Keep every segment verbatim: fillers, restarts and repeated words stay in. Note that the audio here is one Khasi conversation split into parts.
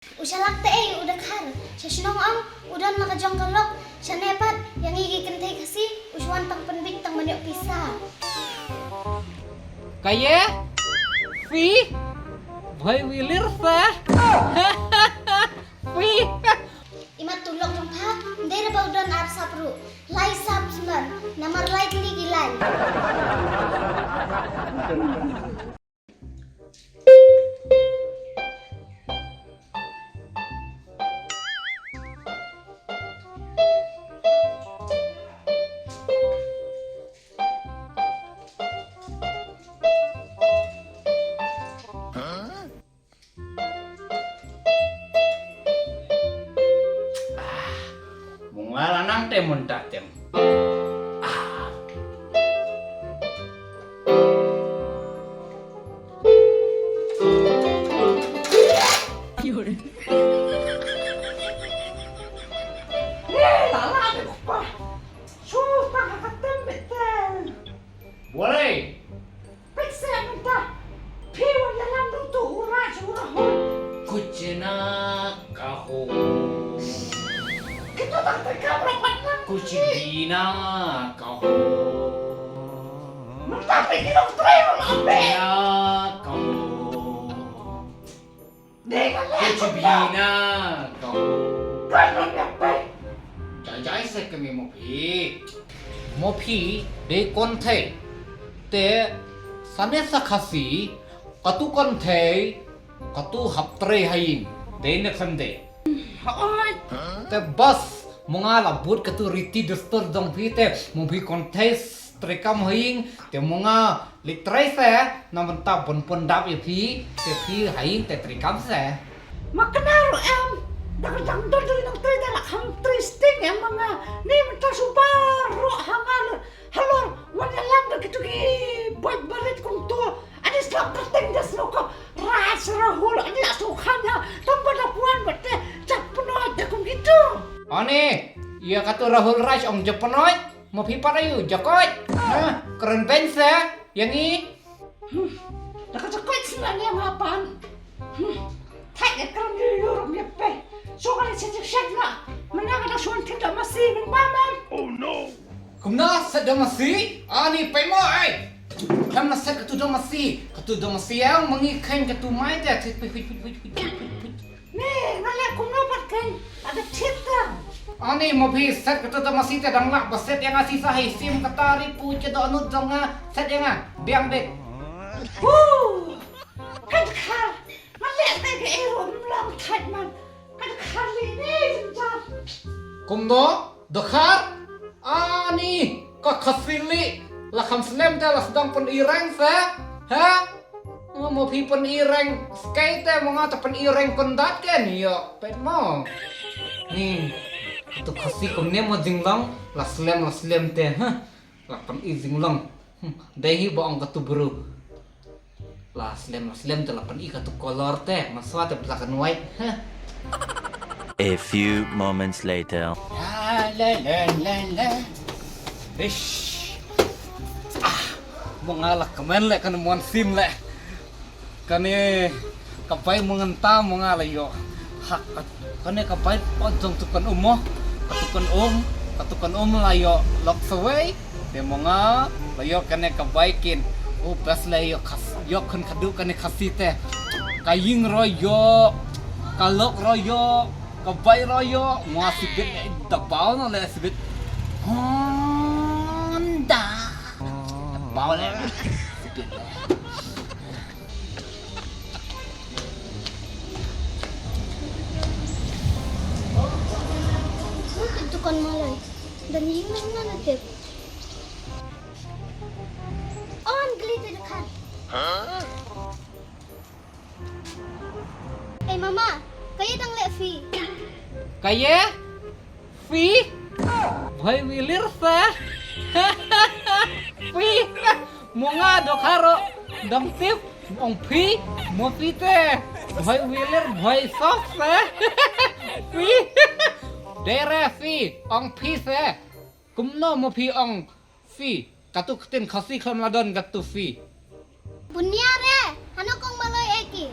U shalak te ei u Dkhar, sha shnong ong u don la ka jong ka lok, shane pat ïa ngi ki kynthei Khasi u shu wan tang pynbit tang ban ïoh pisa. Kaei? Phi? Bhoi wilir sa? Phi? Imat tu lok jong pha, ndei re ba u don ar sap ruh, lai sap sumar, namar lai kli ki lai. Mung la nang te mun ta tem. Boleh. Peit seh mynta. Phi wan ïalam da uto u Raj u Rahul. Kuch na kaho. Kito tang treikam rapat lang. Kuch bhi na kaho. Mynta phi ki long trei ruh la phi. Na kaho. Kuch bhi na kaho. Jai jai se kami mo phi. Mo phi dei kynthei. Te sane sa Khasi katu kynthei katu hap trei ha ïing. Dei ne khlem dei. Te bas mo nga la bud katu riti dustur jong phi te mo phi kynthei treikam ha ïing te mo nga Leit trei se, na mynta ban pyndap ïa phi, te phi ha ïing te treikam se. Ma kane ruh em, da ka dang don dei nang trei da la kham trei sting em ma nga. Ni mynta suba ruh ha nga halor wan ïalam da kitu ki bait barit kumto. Ani slap kyrteng da snoka Raj Rahul ani la snoka nya tang ba da puan ba te jak pynot da kum kitu. Ani ïa katu Rahul Raj ong jak pynot. Ma phi pat ayu jakoit. Ha, kren beiñ se ïa ngi. Hmm. Da ka jakoit sngewbha ïa nga pan. Hmm. Thait ïa kren ïa ïa rum ïa pei. So ka leit shet shet na. Mynta ka da shon thit da masi mynba man. Oh no. Kumno set da masi? Ani pei mo ai. Khlem na set katu da masi. Katu da masi ïa ma ngi khein katu mai te thit pei pei pei pei pei pei pei. Ne, nga leh kumno pat kein, ada thied tang. Ani mo phi set katu da masi te dang lah ba set ïa nga shisha hi sim kata ri pu che dohnud jong nga set ïa nga biang bit. Hu! Ka Dkhar, nga leh te ka ei ruh ym long thait man. Ka Dkhar lei ne jynjar. Kumno? Dkhar? Ani ka Khasi lei la kham slem te la sdang pyn-i reng se? Ha? Mo phi pyn-i reng skei te mo nga te pyn-i reng kyndat ken ïoh peit mo. Ni tu Khasi kumne mo jinglong la slem la slem te ha. La pyn-i jinglong. Hmm, dei hi ba ong katu bru. La slem la slem te la pyn-i katu kolor te, man swa te bla kan wai. Heh. A few moments later. La la la la la. Ish. Ah, mo nga la kmen le kan mon sim le. Kane ka bai mo ngan ta mo nga la ïoh. Ha, ka-, kane ka bai ot jong tu kan um mo. Ka tu kan um, ka tu kan um la ïoh lok sawei. Te mo nga la ïoh kane ka bai kin. Oh, best la ïoh khas, ïoh khun khadu kane Khasi te. Ka ïing ro ïoh, ka lok ro ïoh, ka bai ro ïoh. Mo nga sibit da bau no le sibit. Honda. Da bau le sibit le. Dukan malai. Dan ïing na nga na tip. On gli te dekat. Ei mama, kaei dang leh phi? Kaei? Phi? Bhoi wilir sa. Phi? Mo nga Dkhar ruh dang tip ong phi, mo phi te. Bhoi wilir bhoi sok sa. Phi? Dei re phi ong phi sa. Kumno mo phi ong phi? Katu ktien Khasi khlem la don katu phi. Bunia re, hano kong maloi eki.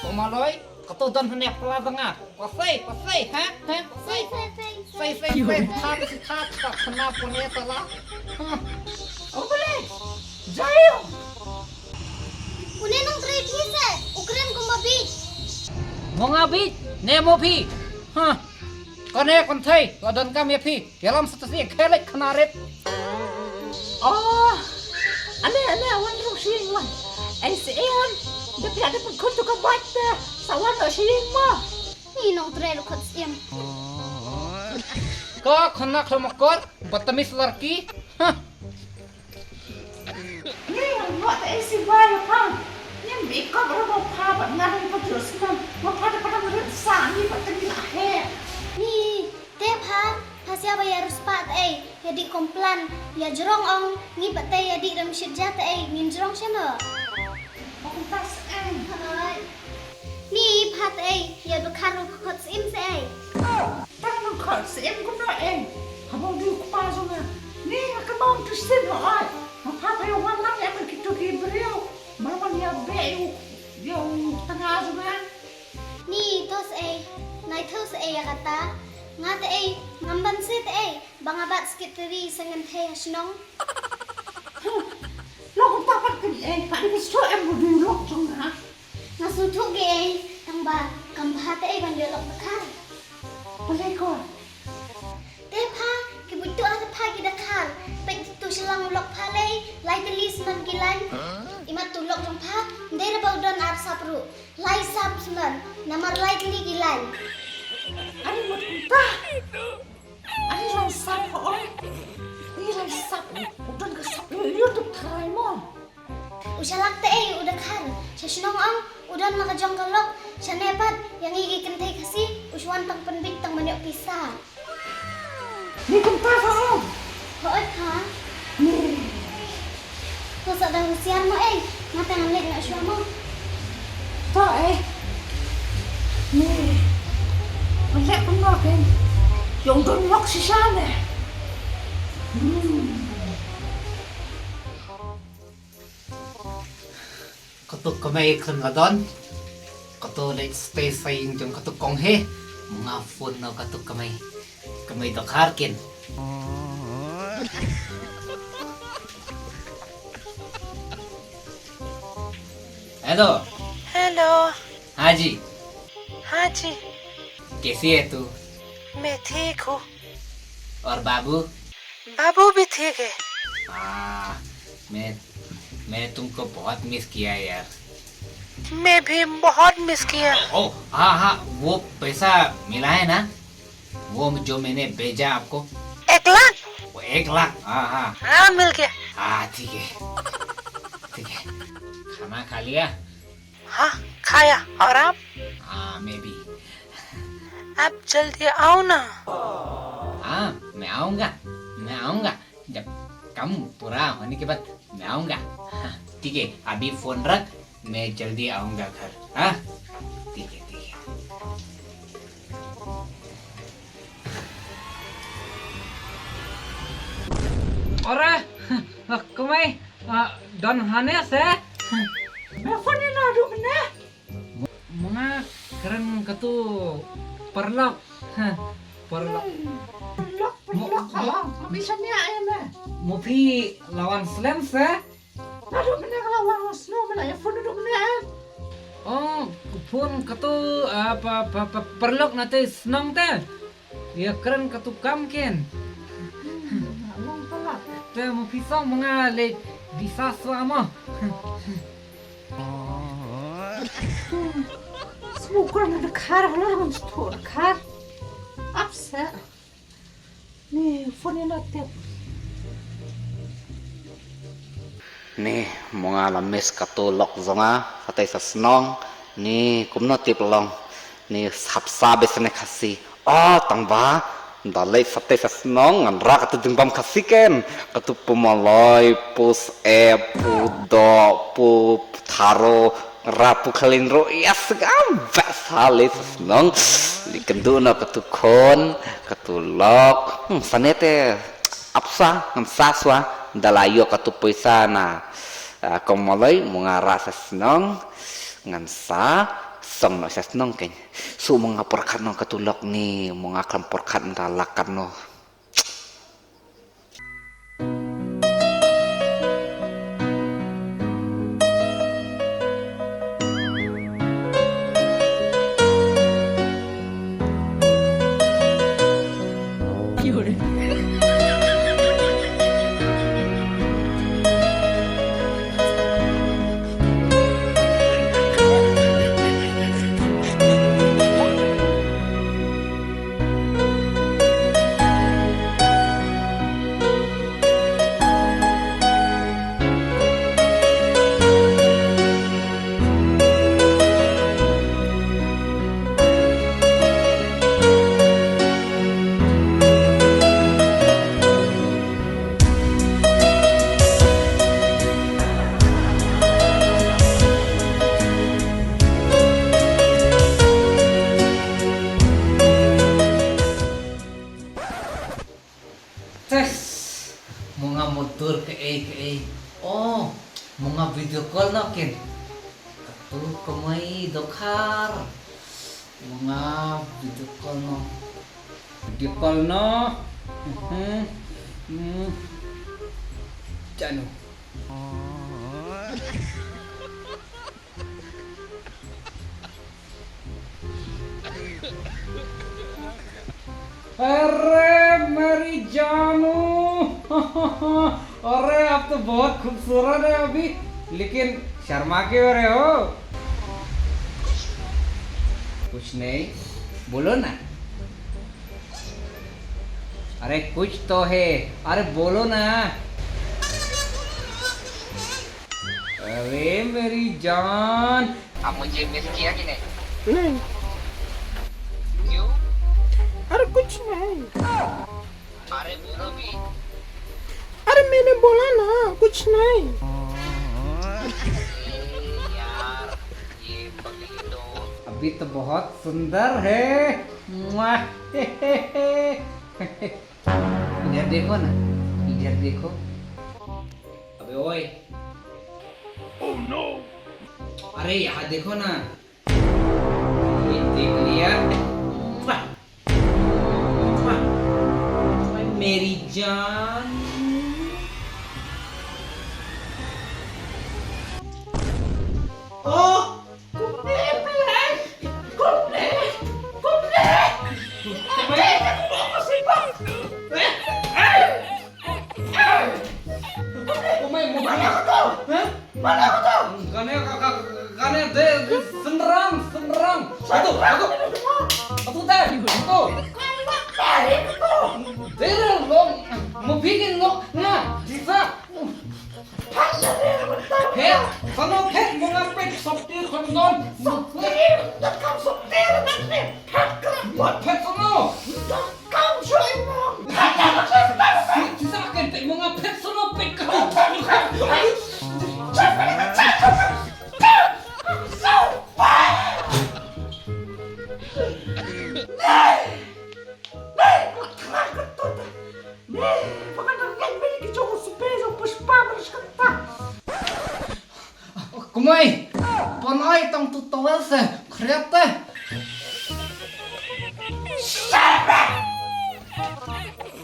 Kong maloi? Kato don hane pla danga. Pasai, pasai, ha? Ha? Pasai. Sai, sai, sai, sai. Sai, sai, sai. Thak, si thak, thak, kena pone tala. Ha. O bole. Jayo. Une nongtrei phi se, u kren kumba bit. Mo nga bit, ne mo phi. Ha. Kane kynthei, la don kam ïa phi. Ïalam sa ta si khelek khana rit. Oh. Ale, ale, wan rung sing wan. Ai si em. Da phi ada pun khun tu ka bat te. Sa wan rung sing mo. Ni nongtrei ruh khot siem. Ka khana khlo makor, batamis larki. Ha. Ni nang buat te isi bai pha. Ni bi kop ro mo pha ba ngan pa jus nam. Mo pha da pa dang rit sa ni ba teng la he. Ni te pha, pha sia ba ïa rus pa te ei. Ïa di komplan, ïa jrong ong, ngi ba te ïa di ram shit ja te ei, ngin jrong shano. Ong tas ei. Hai. Ni pha te ei, ïa ba khar ro khot siem se ei. Tang nang khar siem kumno ei. Haba u dei u kpa jong nga. Ni nga kynmaw tu sien ho ai. Ma pha pha ïa wan lang ïa ka kito ki briew. Ba wan ïa be ïa u, ïa u tnga jong nga. Ni to se ei. Nai tho se ei ïa kata. Nga te ei, ngam ban se te ei. Ba nga bat skit te ri sa ngan thei ha shnong. Lok kumta pat kane ei, pat dei ka shu em ba dei lok jong nga. Nga sngewthuh ge ei, tang ba kam bha te ei ban ïoh lok dkhar. Balei ko? Te pha, ki buit tu ar pha ki dkhar. Peit tu shlang lok pha lei, lai tylli snem ki lai. Imat tu lok jong pha, ndei ra ba u don ar sap ruh. Lai sap snem, namar lai tylli ki lai. Ani mut kumta. Ani lai sap ho oi. Ani lai sap. U don ka sap ïoh ïoh duk tharai mo. U shalak te ei u dkhar. Sha shnong ong u don la ka jong ka lok. Shane pat ïa ngi ki kynthei Khasi u shu wan tang pynbit tang ban ïoh pisa. Ni kumta ho ong. Ho oi pha. Ni. To sa da husiar mo ei. Nga tang leh nga shuwa mo. To ei. Ni. Leh kumno ken. Ïong don lok shisha ne. Hmm. Katu kamai khun la don. Katu leit stay sa ïing jong katu kong he. Nga phone noh katu kamai. Kamai dkhar ken. Hello. Hello. हाँ जी। हाँ जी। कैसी है तू? मैं ठीक हूँ। और बाबू? बाबू भी ठीक है। हाँ, मैं, मैं तुमको बहुत मिस किया यार। मैं भी बहुत मिस किया। ओ, हाँ, हाँ, वो पैसा मिला है ना? वो जो मैंने भेजा आपको। एक लाख? वो एक लाख, हाँ, हाँ। हाँ, मिल गया। हाँ, ठीक है। ठीक है। खाना खा लिया? हाँ, खाया। और आप? हाँ, मैं भी। आप जल्दी आओ ना। हाँ, मैं आऊँगा, मैं आऊँगा। जब काम पूरा होने के बाद मैं आऊँगा। हाँ, ठीक है, अभी फोन रख, मैं जल्दी आऊँगा घर। हाँ, ठीक है, ठीक है। Ora, kumai, don hane se. Me phone ïa naduh mynne. Mo nga kren katu paralok. Paralok. Paralok, paralok. Mo phi la wan slem se. Naduh mynne ka la wan snow mynne ïa phone naduh mynne. Oh, phone katu, ah, pa, pa, pa, paralok na te shnong te. Ïa kren katu kam ken. Te mo phi song mo nga leit visa swa mo. Smoke na dkhar, halo ngam smoke dkhar. Upset. Ni phone ïa na tep. Ni mo nga la miss katu lok jong nga, satei sa shnong. Ni kumno tip long. Ni sap sa be sene Khasi. Oh, tang ba da leit satei sa shnong ngan ra katu jingbam Khasi ken. Katu pu maloi, pu syep, pu doh, pu tharo, ra pu khlin ro, ïa sngewbha sa leit sa shnong. Leit kynduh noh katu khun, katu lok. Hmm, sane te ap sa, ngan sa swa, da la ïoh katu poisa na, ah, kong maloi, mo nga ra sa shnong, ngan sa, Song no sa snong ken. Su mo nga pyrkhat no ka tulok ni, mo nga klam pyrkhat nta lakat no. Test. Mo nga mutdur kaei kaei. Oh, mo nga video call no ken. Katu kamai dokhar. Mo nga video call no. Video call no. Hmm. Hmm. Janu. अरे मेरी जानू, अरे आप तो बहुत खूबसूरत है अभी, लेकिन शर्मा क्यों रहे हो? कुछ नहीं, बोलो ना। अरे कुछ तो है, अरे बोलो ना। अरे मेरी जान। अब मुझे मिस किया कि नहीं? नहीं। क्यों? अरे कुछ नहीं। अरे बोलो भी। अरे मैंने बोला ना, कुछ नहीं। अरे यार, ये पगली तो। अभी तो बहुत सुंदर है। मुआ। इधर देखो ना, इधर देखो। अबे ओए। Oh no! अरे यहाँ देखो ना, ये देख लिया। मुआ। मुआ। मेरी जान। ओ, Kumai mo. Mana ko to? Hah? Mana ko to? Kane ka, ka, kane de, de synran, synran. Atu, atu. Atu te, atu. Dere long, mo bikin long, nga, disa. Phet, sano phet mo nga phet soptir khon don. Soptir, da kam soptir na ne. Phet kra. Mo phet sano. Da kam soi mo. Sisa ken phet mo nga phet sano phet kra. Kumai, pon ai tang tu towel se, khriat te.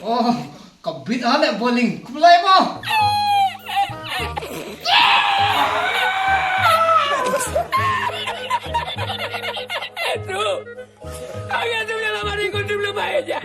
Oh, ka bit ale bowling, kumlai mo. Kaya tu yang lama ni kau tu belum bayar je.